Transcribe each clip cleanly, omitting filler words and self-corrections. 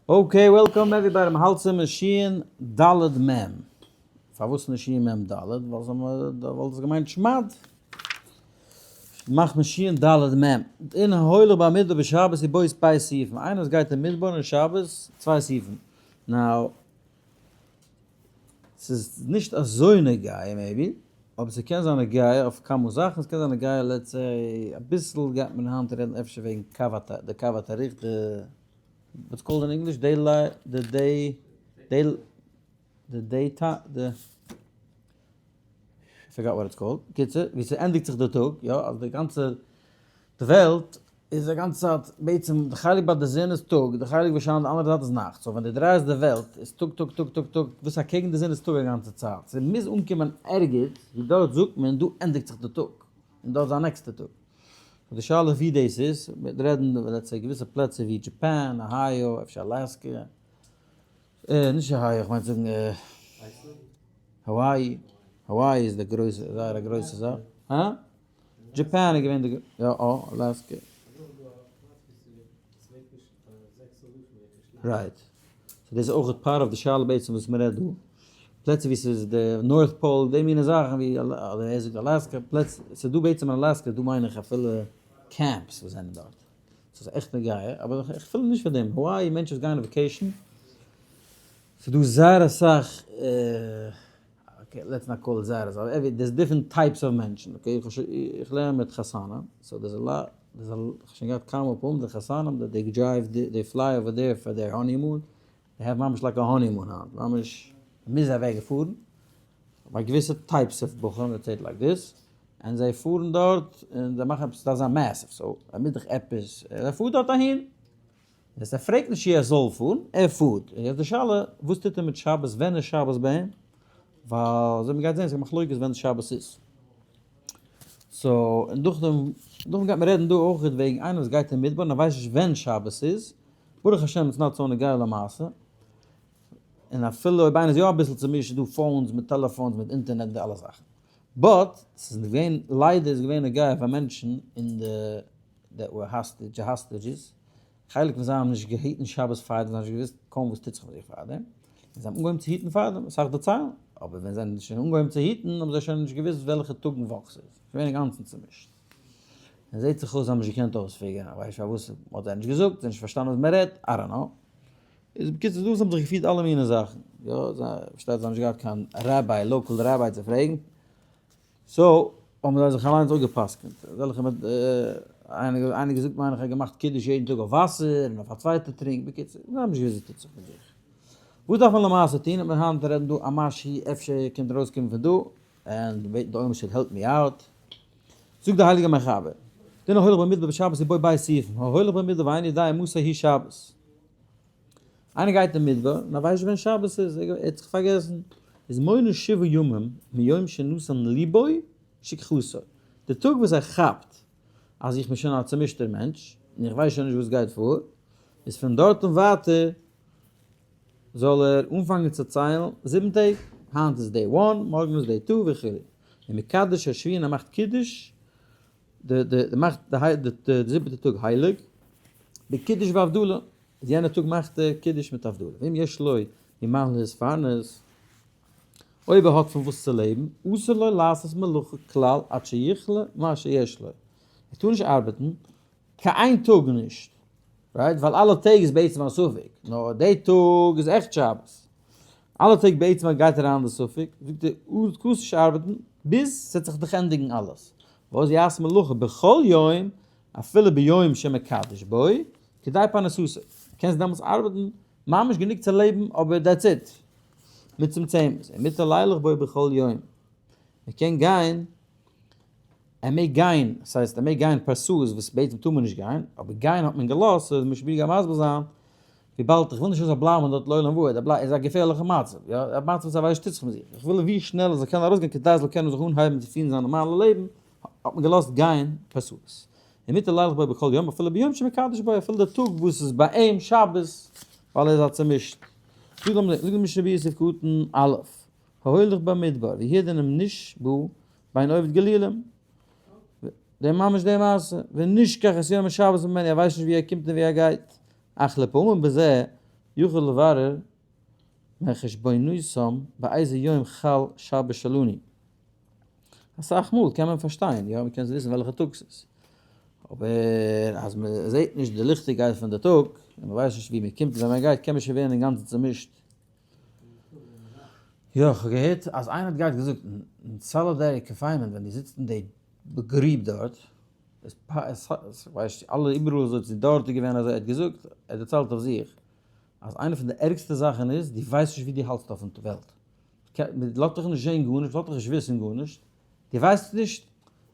Okay, welcome everybody, מ'האלט צו שין ד' מ'. פארוואס נישט שין מ' ד'? ווייל זיי האבן וואלט עס געמיינט שמד. מאכט מען שין ד' מ'. אין ההולך במדבר בשבת ובו צוויי סעיפים. איינער וואס גייט אין מדבר אין שבת, צוויי סעיפים. Now, ס'איז נישט אזוי נוגע maybe, אבער ס'קען זיין נוגע אויף כמה זאכן, ס'קען זיין נוגע let's say אביסל גייט מען היינט רעדן אפשר וועגן די קו התאריך, די what's called in English day די day day די day די forgot what it's called, קיצור ווי ס'ענדיגט זיך די טאג, יא אז די גאנצע די וועלט איז א גאנצע צייט בעצם די חלק ביי די זון איז טאג, די חלק וואס שיינט די אנדערע זייט איז נאכט, so ווען דו דרייסט די וועלט איז טאג טאג טאג טאג טאג, וואס אקעגן די זון איז טאג א גאנצע צייט, ס'מוז אנקומען ערגעץ ווי דארט זאגט מען דא ענדיגט זיך די טאג, און דארט איז א נעקסטע טאג. So די שאלה איז ווי דאס איז, מ'וועט רעדן let's say געוויסע פלעצער ווי Japan, אהייאו, אפשר אלעסקע, נישט אהייאו איך מיין צו זאגן האוואי, האוואי איז די גרויסע זייער א גרויסע זאך, הא? Japan איז געווען די יא אלעסקע. Right. So דאס איז אויך part of די שאלה בעצם וואס מען רעדט דא. פלעצער ווי ס'איז די North Pole, די מינע זאכן ווי אדער ער זאגט אלעסקע, פלעצער, ס'איז דא בעצם אין אלעסקע דא מיין איך אפילו camps וואס זענען דארט. ס'איז עכט נוגע, אבער איך פיל נישט פאר דעם. האוואי מענטשן וואס גייען אויף vacation, ס'איז דא זייער אסאך okay, let's not call it זייער אסאך, every, there's different types of מענטשן, okay, איך לערן מיט חתנים, so there's a lot, there's a, איך האב שוין געהאט כמה פעמים די חתנים that they drive, they fly over there for their honeymoon, they have ממש like a honeymoon היינט, ממש מ'איז אוועק געפארן, ביי געוויסע types of בחורים let's say it like this, און זיי פארן דארט און זיי מאכן עפעס, ס'דארף זיין massive, so ער מוז דאך עפעס, ער פארט דארט אהין, דאס ער פרעגט נישט צו ער זאל פארן, ער פארט. און יעצט די שאלה, וואס טוט ער מיט שבת, ווען איז שבת ביי אים? ווייל אזוי מ'גייט זען ס'איז א מחלוקת ווען שבת איז. So, און נאכדעם, נאכדעם גייט מען רעדן דא אויך וועגן איינער וואס גייט אין מדבר און ער ווייסט נישט ווען שבת איז, ברוך השם it's not so נוגע למעשה, און אפילו אויב איינער איז יא אביסל צומישט איז דא phones מיט טעלעפאנס מיט אינטערנעט די אלע זאכן. But, ס'איז געווען, ליידער איז געווען נוגע פאר מענטשן אין די that were hostage, hostages, חלק פון זיי האבן נישט געהיטן שבת פארדעם, זיי האבן נישט געוואוסט קוים וואס טוט זיך מיט זיך פארדעם, און זיי האבן אנגעהויבן צו היטן פארדעם, אסאך דערציילן, אבער ווען זיי האבן שוין אנגעהויבן צו היטן האבן זיי שוין נישט געוואוסט וועלכע טאג אין וואך ס'איז, געווען אינגאנצן צומישט. און זעט זיך אויס זיי האבן נישט געקענט אויספיגערן, איך ווייס נישט פארוואס מ'האט זיי נישט געזאגט, זיי האבן נישט פארשטאנען וואס מ'רעדט, I don't know. איז בקיצור דא האבן זיך געפירט אלע מיני זאכן, יא, זיי, פארשטייט זיך זיי האבן נישט געהאט קיין ראביי, local rabbi צו פרעגן, so האבן זיי זיך אליינס אפגע'פסק'נט, אזעלכע מיט איינער איינער געזאגט מיין איך האט געמאכט קידוש יעדן טאג אויף וואסער און אויף א צווייטע טרינק, בקיצור זיי האבן נישט געוואוסט וואס טוט זיך מיט זיך. וואס דארף מען למעשה טון? וועט מען היינט רעדן דא א משהו אפשר קען ארויסקומען פון דא, און בעטן די עולם should help me out. זאגט דער הייליגער מחבר, דין ההולך במדבר בשבת ובו ב' סעיפים, ההולך במדבר ואינו יודע מתי היא שבת. איינער גייט אין מדבר און ער ווייסט נישט ווען שבת איז, ער האט זיך פארגעסן, איז מונה שבעה ימים מיום שנתן ליבו שכחתו, די טאג וואס ער כאפט אז איך בין שוין א צומישטער מענטש און איך ווייס שוין נישט וואס גייט פאר, איז פון דארט און ווייטער זאל ער אנפאנגען צו ציילן זיבן טעג, היינט איז day one, מארגן איז day two וכו', און מקדש השביעי און ער מאכט קידוש די די מאכט די די זיבעטע טאג הייליג, בקידוש והבדלה, איז יענע טאג מאכט ער קידוש מיט הבדלה, ואם יש לו ממה להתפרנס, אויב ער האט פון וואס צו לעבן, אסור לו לעשות מלאכה כלל עד שיכלה מה שיש לו, ער טאר נישט ארבעטן קיין איין טאג נישט, right? ווייל אלע טעג איז בעצם א ספק, נאר די טאג איז עכט שבת. אלע טעג בעצם גייט אריין די ספק, זאגט ער, און קענסט נישט ארבעטן ביז ס'וועט זיך דיך ענדיגן אלעס, ואז יעשה מלאכה בכל יום אפילו ביום שמקדש בו, כדי פרנסתו, קענסט דעמאלטס ארבעטן ממש גענוג צו לעבן אבער that's it, מצומצמת, ומותר לילך בו בכל יום, מ'קען גיין ער מעג גיין, ס'הייסט ער מעג גיין פרסאות וואס בעצם טאר מען נישט גיין, אבער גיין האט מען געלאזט, סאו משה גייט מסביר זיין, וויבאלד איך וויל נישט ער זאל בלייבן דארט לעולם ועד, ער בלייבט איז א געפערליכע מצב, יא, א מצב וואס ער ווייסט נישט טוט זיך מיט זיך, איך וויל ווי שנעל ער זאל קענען ארויסגיין כדי ער זאל קענען זיך אנהייבן צו פירן זיין נארמאלע לעבן, האט מען געלאזט גיין פרסאות. ומותר לילך בו בכל יום אפילו ביום שמקדש בו, אפילו די טאג וואס איז ביי אים שבת, ווייל ער איז א צומישט. זאגט די משנה ברורה סעיף קטן א', ההולך במדבר, והעיד נשבה בין עובד גלילים, די ממש די מעשה, ונשכח את יום השבת ממנו, ער ווייסט נישט ווי ער קומט און ווי ער גייט, אך לפעמים בזה. יכול לברר מחשבונותם באיזה יום חל שבת שלנו. אסאך מאל קען מען פארשטיין, יא, מ'קען וויסן וועלכע טאג ס'איז. אבער אז מ'זעט נישט די ליכטיגקייט פון די טאג, און מ'ווייסט נישט ווי מ'קומט און ווען מ'גייט, קען מען שוין ווערן אינגאנצן צומישט. יא, כ'האב געהערט אז איינער האט געהאט געזאגט אין solitary confinement ווען דו זיצט אין די גריב דארט, כ'ווייס נישט אלע איבעראל אזוי צו דארט איז געווען אזוי, ער האט געזאגט, ער האט דערציילט אויף זיך, אז איינע פון די ערגסטע זאכן איז דו ווייסט נישט ווי דו האלטסט אויפן וועלט, מען לאזט דיך נישט זען גארנישט, מען לאזט דיך נישט וויסן גארנישט, דו ווייסט נישט,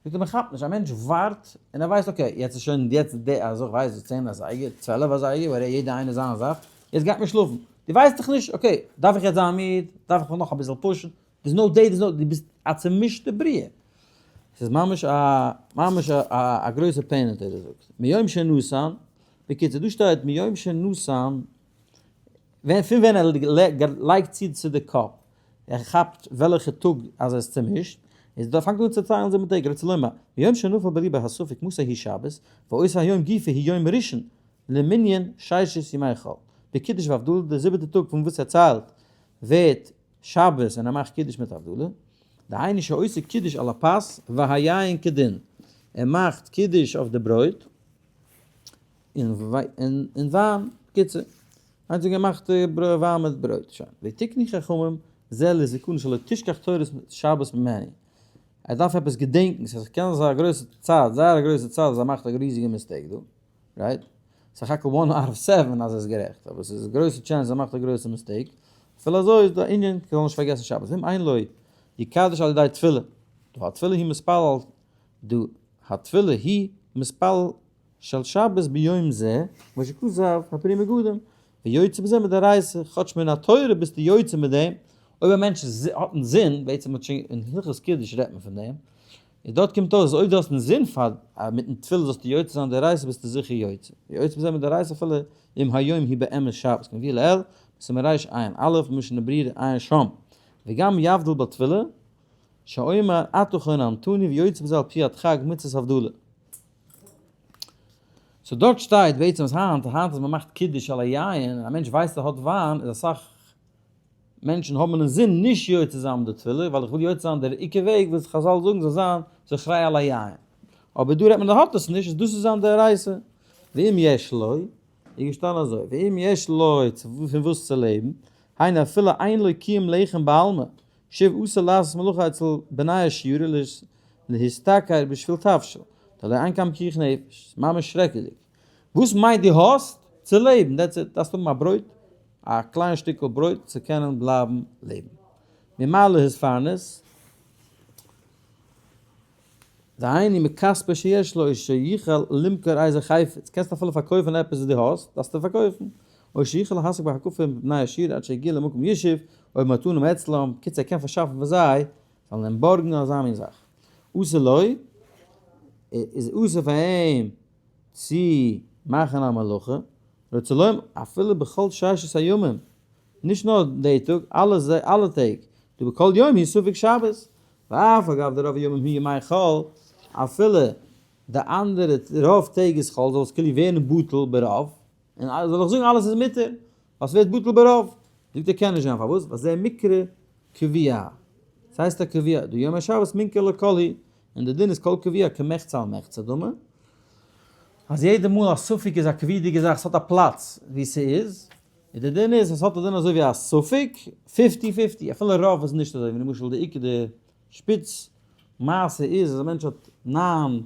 זאגט ער מען כאפט נישט, א מענטש ווארט און ער ווייסט okay יעצט איז שוין יעצט די אז איך ווייס 10 אזייגער, 12 אזייגער, whatever יעדע איינער זיין זאך, יעצט גייט מען שלאפן, דו ווייסט דאך נישט okay דארף איך יעצט זיין מיד, דארף איך מיך נאך אביסל push ן, there's no day, there's no, דו ביסט א צומישטע בריאה, ס'איז ממש א ממש א א גרויסע pain האט ער געזאגט, מיום שנתן, בקיצור דא שטייט מיום שנתן, ווען פון ווען ער לייגט צו צו די קאפ, ער כאפט וועלכע טאג אז ער איז צומישט, איז דא פאנגט אן צו ציילן זיבן טעג, רוצה לומר, מיום שנפל בליבו הספק מתי היא שבת, ואותו היום גופא היא יום ראשון, למנין ששת ימי חול. בקידוש והבדלה, די זיבעטע טאג פון וואס ער ציילט ווערט שבת און ער מאכט קידוש מיט הבדלה, דהיינו שעושה קידוש על הפת והיין כדין, ער מאכט קידוש אויף די ברויט און וויין, בקיצור, איינס האט געמאכט וויין מיט ברויט, שוין, ותקנו חכמים זה לזכרון שלא תשכח תורת שבת ממנו, ער דארף עפעס געדענקן, ס'איז קען זיין א גרויסע צייט, זייער א גרויסע צייט אז ער מאכט א ריזיגע mistake דא. right? סך הכל one out of seven אז ער איז גערעכט, אבער ס'איז גרויסע chance ער מאכט א גרויסע mistake, אפילו אזוי איז דא א ענין כ'זאל נישט פארגעסן שבת, ואם אין לו יקדש על ידי תפילה, דהא התפילה היא מתפלל דא התפילה היא מתפלל של שבת ביום זה, כמו שכתב הפרי מגדים, ויוצא בזה מדאורייתא, כאטש מן התורה ביסטו יוצא מיט דעם, אויב א מענטש האט אינזין, בעצם האט שוין אין הלכות קידוש רעדט מען פון דעם, איז דארט קומט אויס אז אויב דו האסט אינזין פאר מיטן תפילה זאלסטו יוצא זיין דאורייתא ביסטו זיכער יוצא, ויוצא בזה מדאורייתא אפילו אם היום היא באמת שבת כמבואר לעיל, בסימן רע"א, משנה ברורה עיין שם, וגם יבדיל בתפילה, שאומר אתה חוננתנו ויוצא בזה על פי הדחק מצות הבדלה. so דארט שטייט בעצם אז היינט, היינט אז מען מאכט קידוש על היין און א מענטש ווייסט ער האט וויין איז אסאך מענטשן האבן אין זין נישט יוצא זיין מיט די תפילה, ווייל איך וויל יוצא זיין דער עיקר וועג וואס חז"ל זאגן זאל זיין זכרהו על היין. אבער דא רעדט מען ער האט עס נישט, איז דאס איז זיין דאורייתא. ואם יש לו, איז געשטאנען אזוי, ואם יש לו פון וואס צו לעבן, היינו אפילו אין לו קיום לחם בעלמא, שוב אסור לעשות מלאכה אצל בני עשירה להשתכר בשביל תבשיל, דלא אין כאן פיקוח נפש, ממש שרעקעדיג. וואס מיינט דו האסט צו לעבן? that's it, דארפסט האבן א ברויט, א קליין שטיקל ברויט צו קענען בלייבן לעבן. ממה להתפרנס, דהיינו מכספו שיש לו או שיוכל למכור איזה חפץ, קענסט אפילו פארקויפן עפעס וואס דו האסט, דארפסטו פארקויפן, או שיוכל להשיג בהקפה מבני עשיר עד שיגיע למקום ישוב, או במתנה מאצלם, קיצור ער קען פארשאפן פון זיי, זאלן אים בארגן אזא מין זאך. אסור לו, איז אסור פאר אים צו מאכן א מלאכה, רוצה לומר, אפילו בכל ששת הימים, נישט נאר די טאג, אלע אלע טעג, דהא בכל יום היא ספק שבת, ואף על גב דרוב הימים היא ימי חול, אפילו די אנדערע רוב טעג איז חול, זאל עס כאילו ווערן בטל ברוב, און זאל איך זאגן אלעס איז מותר, ווייל ס'ווערט בטל ברוב, זאגט ער קען נישט זיין, פארוואס? ווייל זה מקרה קביעה, ס'הייסט א קביעה, דיום השבת מינכר לכל היא, און די דין איז כל קביעה כמחצה על מחצה דומה, אז יעדע מאל א ספק איז א קביע'דיגע זאך, ס'האט א פלאץ ווי ס'איז, און די דין איז אז ס'האט א דין אזוי ווי א ספק, fifty fifty, אפילו רוב איז נישט אזוי, ווי למשל די עיקר די שפיץ מעשה איז אז א מענטש האט ניין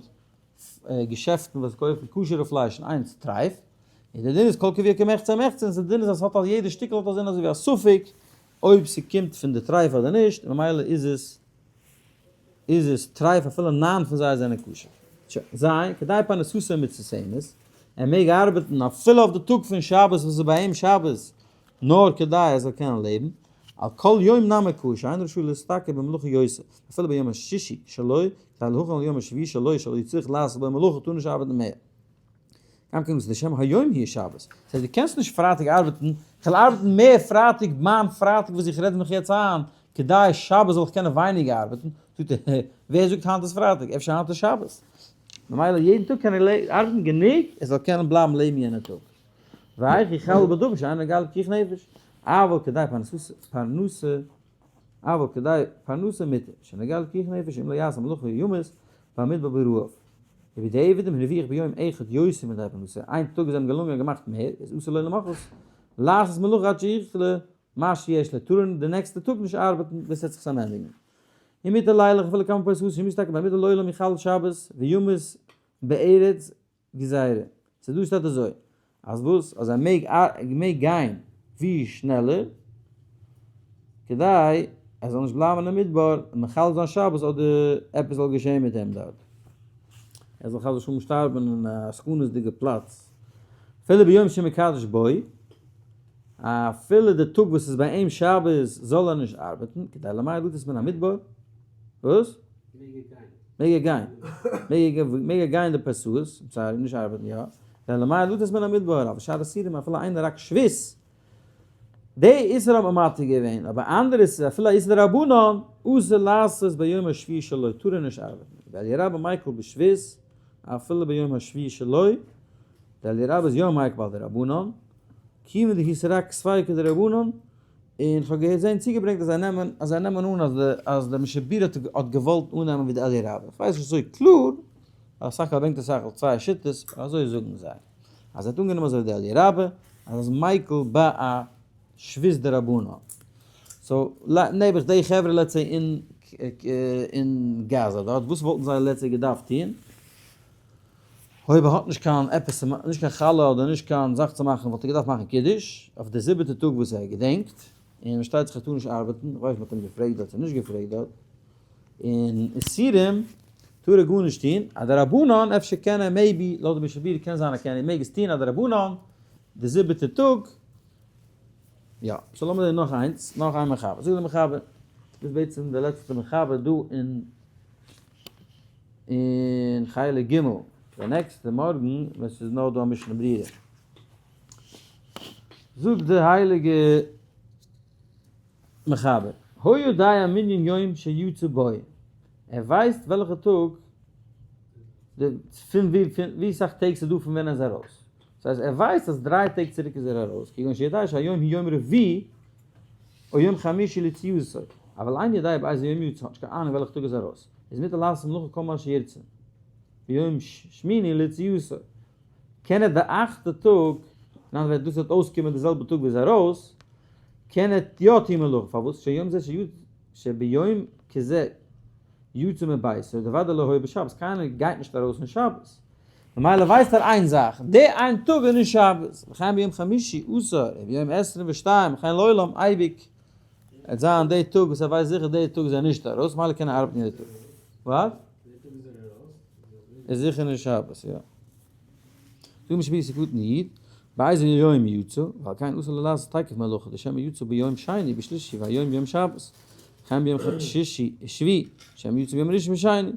געשעפטן וואס קויפן כשר'ע פלייש און איינס טרייף, און די דין איז כל קביעה כמחצה על מחצה, און די דין איז אז ס'האט א יעדע שטיקל האט א דין אזוי ווי א ספק אויב ס'קומט פון די טרייף אדער נישט, ממילא איז עס איז עס טרייף אפילו ניין פון זיי זענען כשר. זיי, כדי פרנסתו מצומצמת, ער מעג ארבעטן אפילו אויף די טאג פון שבת וואס איז ביי אים שבת, נאר כדי ער זאל קענען לעבן, על כל יום נמי כשר, אין רשאי להשתכר במלאכה יותר, אפילו ביום השישי שלו, כדי להכין ליום השביעי שלו שלא יצטרך לעשות בו מלאכה טאר נישט ארבעטן מער. גם כן וואס לשם היום יהיה שבת. דאס הייסט דו קענסט נישט פרייטאג ארבעטן, איך וועל ארבעטן מער פרייטאג מיין פרייטאג וואס איך רעד מיך יעצט איין, כדי שבת זאל איך קענען ווייניגער ארבעטן, זאגט ער, ווער זאגט היינט איז פרייטאג, אפשר היינט איז שבת. ממילא יעדן טאג קען ער ארבעטן גענוג ער זאל קענען בלייבן לעבן יענע טאג. ואיך יחלל בדבר שאינו נוגע לפיקוח נפש, אבל כדי פרנסה, אבל כדי פרנסה מותר, שנוגע לפיקוח נפש אם לא יעשה מלאכה ימות במדבר ברעב. ובדיעבד אם הרוויח ביום אחד יותר מכדי פרנסה, איין טאג איז אים געלונגען געמאכט מער, איז אסור לו למחרת לעשות מלאכה עד שיכלה מה שיש לו, טאר ער די נעקסטע טאג נישט ארבעטן ביז ס'וועט זיך צוזאמענדיגן. ומותר לילך אפילו כמה פרסאות שמסתכל במדבר לעולם יחלל שבת וימות בארץ גזירה. ס'איז דא שטייט אזוי, אז וואס? אז ער מעג מעג גיין ווי שנעלער, כדי ער זאל נישט בלייבן אין מדבר און מחלל זיין שבת אדער עפעס זאל געשען מיט אים דארט. ער זאל חס ושלום שטארבן אין א סכנות'דיגע פלאץ. אפילו ביום שמקדש בו, אפילו די טאג וואס איז ביי אים שבת זאל ער נישט ארבעטן, כדי למעט לצאת מן המדבר. וואס? מעג ער גיין. מעג ער גיין. מעג ער גיין די פרסאות, sorry, נישט ארבעטן יא. כדי למעט לצאת מן המדבר, אבל שאר איסורים אפילו אינו רק שבות. די איסור האט מען מתיר געווען, אבער אנדערע איסור אפילו א איסור דרבנן, אסור לעשות ביום השביעי שלו, טאר ער נישט ארבעטן. ואליה רבה מיקל בשבות, אפילו ביום השביעי שלו, די אליה רבה איז יא מיקל ביי דרבנן, כיוון דהיא רק ספיקא דרבנן, און כ'האב געזען צוגעברענגט אז זיי נעמען אז זיי נעמען אן אז די אז די משנה ברורה האט האט געוואלט אננעמען ווי די אליה רבה, כ'ווייס נישט אזוי קלאר, אסאך מאל ברענגט אסאך צוויי שיטות, אבער אזוי זאגן זיי, אז ער האט אנגענומען אזוי ווי די אליה רבה, אז אז מיקל ביי א שבות דרבנן. so נעבעך די חברה let's say אין אין גאזא דארט, וואס וואלטן זיי let's say געדארפט טון? אויב ער האט נישט קיין עפעס צו נישט קיין חלה אדער נישט קיין זאך צו מאכן וואלט ער געדארפט מאכן קידוש אויף די זיבעטע טאג וואס ער געדענקט, און פארשטייט זיך ער טאר נישט ארבעטן, איך ווייס נישט מען האט אים געפרעגט דארט צו נישט געפרעגט דארט, און איסורים טאר ער גארנישט טון, א דרבנן אפשר קען ער maybe, לויט די משנה ברורה קען זיין ער קען ער מעג עס טון א דרבנן די זיבעטע טאג, יא, so לאמיר זען נאך איינס, נאך איין מחבר, זאגט די מחבר, דאס איז בעצם די לעצטע מחבר דא אין. אין חלק ג', די נעקסטע מארגן ווען ס'איז נאר דא א משנה ברורה. זאגט די הייליגע מחבר, הוא יודע מנין יום שיצא בו, ער ווייסט וועלכע טאג, פון ווי סאך טעג ס'איז דא פון ווען ער איז ארויס. דאס הייסט ער ווייסט אז דריי טעג צוריק איז ער ארויס, כגון שיודע שהיום הוא יום רביעי או יום חמישי ליציאתו, אבל אין יודע באיזה יום יצא, האט נישט קיין אהנונג וועלכע טאג איז ארויס. איז מותר לעשות מלאכה כל מה שירצה ביום שמיני ליציאתו, קען ער די אכטע טאג, אין אנדערע ווערטער דאס וועט אויסקומען די זעלבע טאג ווי איז ארויס, קען ער יא טוהן מלאכה, פארוואס שיום זה שביום כזה יצא מביתו דוודאי לא היה בשבת, קיינער גייט נישט ארויס אין שבת, ממילא ווייסט ער איין זאך, די איין טאג איז נישט שבת, וכן ביום חמישי אסור, וביום עשרים ושתיים וכן לעולם אייביג עט זיין די טאג וואס ער ווייסט זיכער די טאג איז ער נישט ארויס מילא קען ער ארבעטן יעדע טאג. וואט? איז זיכער נישט שבת יא. זאג מיר שביעי ס'קטן איד, באיזה יום יצא, ועל כן אסור לו לעשות תיכף מלאכה, דשמא יצא ביום שני בשלישי והיום יום שבת, וכן ביום שישי שביעי, שמא יצא ביום ראשון בשני,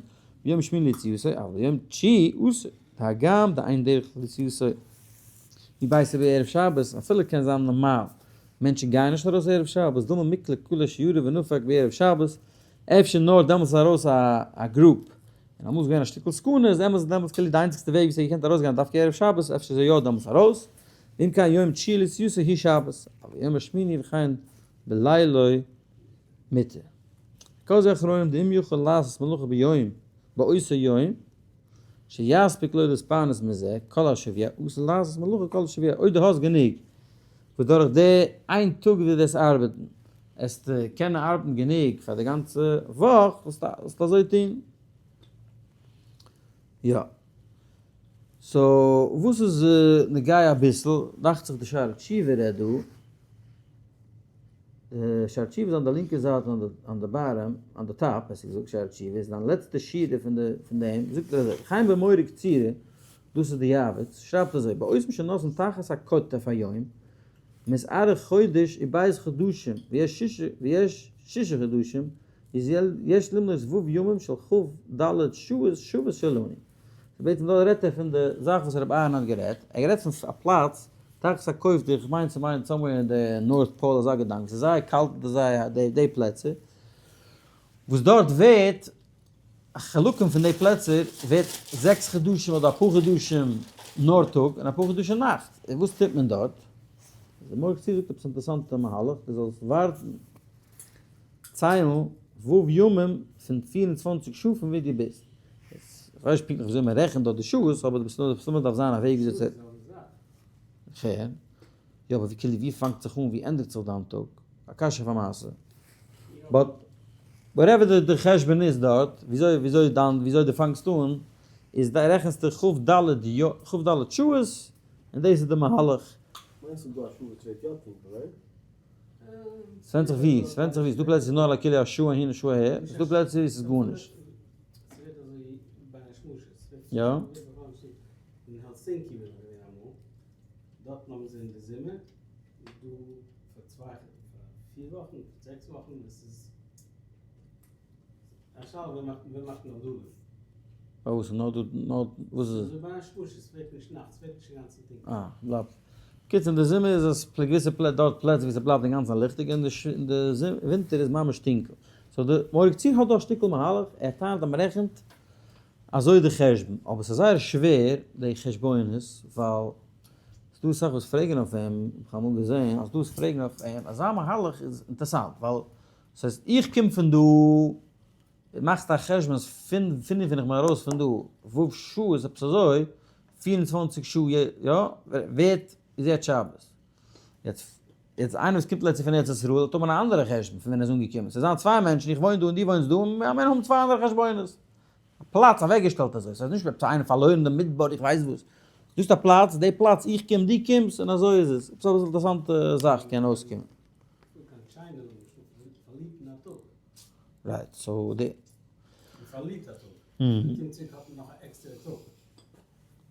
ביום שמיני ליציאתו, אבל ביום תשיעי אסור, והגם דאין דרך ליציאתו מביתו בערב שבת, אפילו קען זיין נארמאל מענטשן גייען נישט ארויס ערב שבת, דלמה מיקלע כולא שיעורא ונפק בערב שבת, אפשר נאר דעמאלטס איז ארויס א group, און אמאל איז געווען א שטיקל סכנה, איז אמת דעמאלטס כאילו די איינציגסטע וועג ווי ס'האט געקענט ארויסגיין דווקא ערב שבת, אפשר איז ער יא דעמאלטס ארויס, ואם כן יום תשיעי ליציאתו הוא שבת, אבל יום השמיני וכן בלילו מותר. כל זה אחרונים דאם יכול לעשות מלאכה ביום באותו יום, שיספיק לו להתפרנס מזה כל השבוע, אסור לעשות מלאכה כל השבוע, אויב דו האסט גענוג וואס דורך די איין טאג ווי דו וועסט ארבעטן, עסטו קענען ארבעטן גענוג פאר די גאנצע וואך, זאלסטו אזוי טון. יא. so וואס איז נוגע אביסל, דאכט זיך די שערי תשובה רעדט דא. די שערי תשובה איז אן די לינקע זייט אן די bottom, אן די top, בעסער געזאגט, שערי תשובה איז דיין לעצטע שורה פון די פון דעם, זאגט ער אזוי, וכן במורה קצירה, דאס איז די יעבץ, שרייבט אזוי, באותם שנוסעים תחת הקוטב היום, מתארך חודש וב' חדשים, ויש ויש שישה חדשים, איז יש למנות ו' ימים של כ"ד שעות שוות שלנו. בעצם דא רעדט ער פון די זאך וואס רבי אהרן האט גערעדט, ער רעדט פון א פלאץ תחת הקוטב, איך מיין צו מיינען somewhere אין די North Pole אזא געדאנק, ס'איז זייער קאלט די זייער די פלעצער, וואס דארט ווערט חלקים פון די פלעצער ווערט זעקס חדשים אדער אפאר חדשים נאר טאג און אפאר חדשים נאכט, און וואס טוט מען דארט? די מוהר ק זאגט עפעס אינטערעסאנטע מהלך, דו זאלסט ווארטן ציילן ו' ימים פון 24 שעה פון ווי דו ביסט. איך ווייס נישט פונקטליך וויאזוי מען רעכנט דארט די שעות, אבער די מסתמא דארף זיין א וועג וויאזוי צו. כ'הער. יא אבער ווי כאילו ווי פאנגט זיך אן ווי ענדיגט זיך דיין טאג? א קשיא אויף א מעשה. but whatever די חשבון איז דארט, וויאזוי וויאזוי דיין וויאזוי דו פאנגסט אן, איז די רעכנסטו כ ד כ ד שעות, און דאס איז די מהלך. מיינסט ס'איז דא א שעה וואס ווערט יא טונקל, right? ס'ווענדט זיך ווי, ס'ווענדט זיך ווי, ס'דא פלעצער ס'איז נאר א כאילו א שעה אהין און שעה אהער, ס'דא פלעצער ווי ס'איז גארנישט. יא. פארוואס איז נאר דא נאר וואס איז עס? אה, בלייבט. קיצור אין די זומער איז עס געוויסע פלעצער דארט פלעצער ווי ס'בלייבט אינגאנצן ליכטיג און אין די ווינטער איז ממש טונקל. so די מוהר ק האט דא א שטיקל מהלך, ער טענה'ט אז מ'רעכנט אזוי די חשבון, אבער ס'איז זייער שווער די חשבונות ווייל ס'דא אסאך וואס פרעגן אויף אים, איך האב אמאל געזען אז דא וואס פרעגן אויף אים, אזא מהלך איז אינטערסאנט ווייל ס'הייסט איך קום פון דא, מאכסט א חשבון אז פון פון ווען איך בין ארויס פון דא ו' שעה איז עפעס אזוי, 24 שעה יא, ווערט איז יעצט שבת. יעצט יעצט איינער וואס קומט לעצטענס פון ארץ ישראל האט האבן א אנדערע חשבון פון ווען ער איז אנגעקומען, ס'זיין צוויי מענטשן איך וואוין דא און דו וואוינסט דא און מיר האבן צוויי אנדערע חשבונות. א פלאץ אוועקגעשטעלט אזוי, ס'איז נישט עפעס איינער פארלוירן די מדבר איך ווייס וואס. דאס איז א פלאץ, די פלאץ איך קום דו קומסט און אזוי איז עס. עפעס אביסל אינטערעסאנטע זאך קען אויסקומען. right, so די.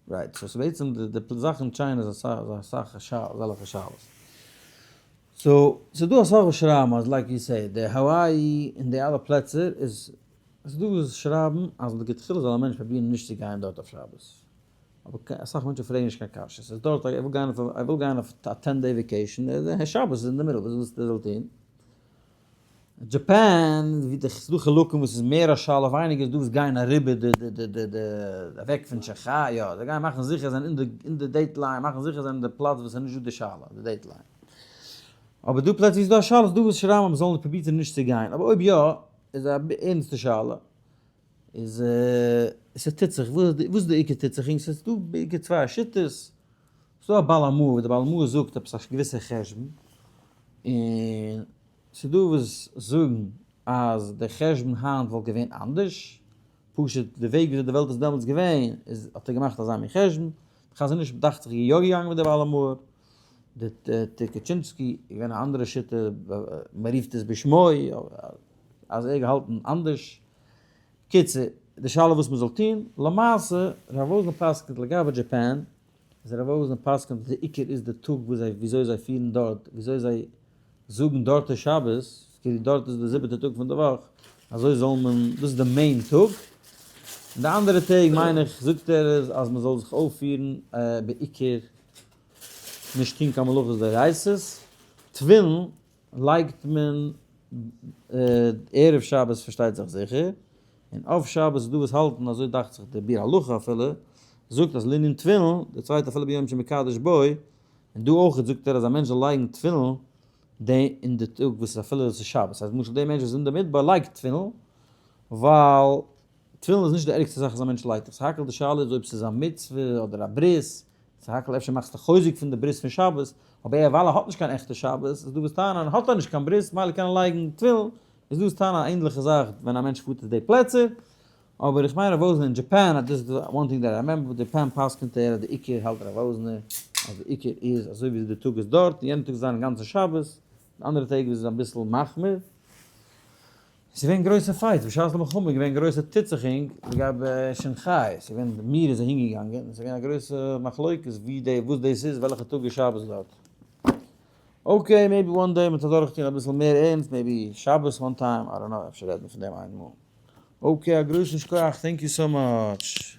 right, so ס'בעצם די זאך אין China איז אסאך אזעלכע שאלות. so ס'דא אסאך וואס שרייבן אז like you say די האוואי און די אלע פלעצער איז, ס'דא וואס שרייבן אז לכתחילה זאל א מענטש פרובירן נישט צו גיין דארט אויף שבת. אבער אסאך מענטשן פרעגן נישט קיין קשיות, ס'איז דארט ער וויל גיין אויף ער וויל גיין אויף א 10 day vacation, שבת איז אין די middle, וואס ווילסטו ער זאל טון? Japan, ווי די ס'דא חלקים וואס איז מער א שאלה ווייניגער, איז דא וואס גייען אריבער די די די די די אוועק פון טשעכיי, יא, זיי גייען מאכן זיכער זיי זענען אין די אין די date line, מאכן זיכער זיי זענען אין די פלאץ וואס איז נישט דא די שאלה, די date line. אבער דא פלעצער ווי ס'איז דא א שאלה, איז דא וואס שרייבן אז מ'זאל פרובירן נישט צו גיין, אבער אויב יא, איז א ערנסטע שאלה. איז ס'טוט זיך, וואס איז די עיקר טוט זיך? ס'איז דא בעיקר צוויי שיטות, ס'איז דא א בעל המאור וואס די בעל המאור זאגט עפעס א געוויסע חשבון, און ס'איז דא וואס זאגן אז די חשבון היינט וואלט געווען אנדערש, פשוט די וועג וויאזוי די וועלט איז דעמאלטס געווען איז האט ער געמאכט אזא מין חשבון, די חזון איש דאכט זיך איז יא געגאנגען מיט די בעל המאור, די טיקוטשינסקי איז געווען א אנדערע שיטה, מ'רופט עס בשמו, אז ער האט געהאלטן אנדערש. קיצור, די שאלה וואס מ'זאל טון, למעשה, רב וואזנער פסק'נט לגבי Japan, איז רב וואזנער פסק'נט אז די עיקר איז די טאג וואס זיי וויאזוי זיי פירן דארט, וויאזוי זיי זאגן דארט איז שבת, כאילו דארט איז די זיבעטע טאג פון די וואך, אזוי זאל מען, דאס איז די main טאג, און די אנדערע טעג מיין איך זאגט ער איז אז מ'זאל זיך אויפפירן בעיקר נישט טון קיין מלאכות דאורייתא'ס, תפילין לייגט מען ערב שבת פארשטייט זיך זיכער, און אויף שבת איז דא וואס האלטן אזוי דאכט זיך די ביאור הלכה אפילו, זאגט אז לענין תפילין, די צווייטע אפילו ביום שמקדש בו, און דא אויך זאגט ער אז א מענטש זאל לייגן תפילין די אין די טאג וואס איז אפילו עס איז שבת, אז למשל די מענטש וואס איז אין די מדבר לייגט תפילין, ווייל תפילין איז נישט די ערגסטע זאך אז א מענטש לייגט, סך הכל די שאלה איז אויב ס'איז א מצוה אדער א ברית, סך הכל אפשר מאכסטו חוזק פון די ברית פון שבת, אבער ער ווייל ער האט נישט קיין עכטע שבת, איז דא וואס טענה'ן האט ער נישט קיין ברית מילא קען ער לייגן תפילין, איז דא וואס טענה'ן א ענדליכע זאך ווען א מענטש פארט צו די פלעצער, אבער איך מיין רב וואזנער אין Japan, דאס איז one thing that I remember, Japan פסק'נט ער אז די עיקר האלט רב וואזנער אז די עיקר איז אזוי ווי די טאג איז דארט, און יענע טאג זיין אינגאנצן שבת, די אנדערע טעג איז אביסל מחמיר. עס איז געווען גרויסע fights, בשעת די מלחמה איז געווען גרויסע טוטזיכונג לגבי שאנכאי, עס איז געווען די מיר איז אהין געגאנגען, עס איז געווען א גרויסע מחלוקת ווי די וואס דאס איז וועלכע טאג איז שבת דארט. okay maybe one day מען וועט אדורך טון אביסל מער ערנסט maybe שבת one time, I don't know אפשר רעדט מען פון דעם איינמאל. okay א גרויסן שכוח thank you so much.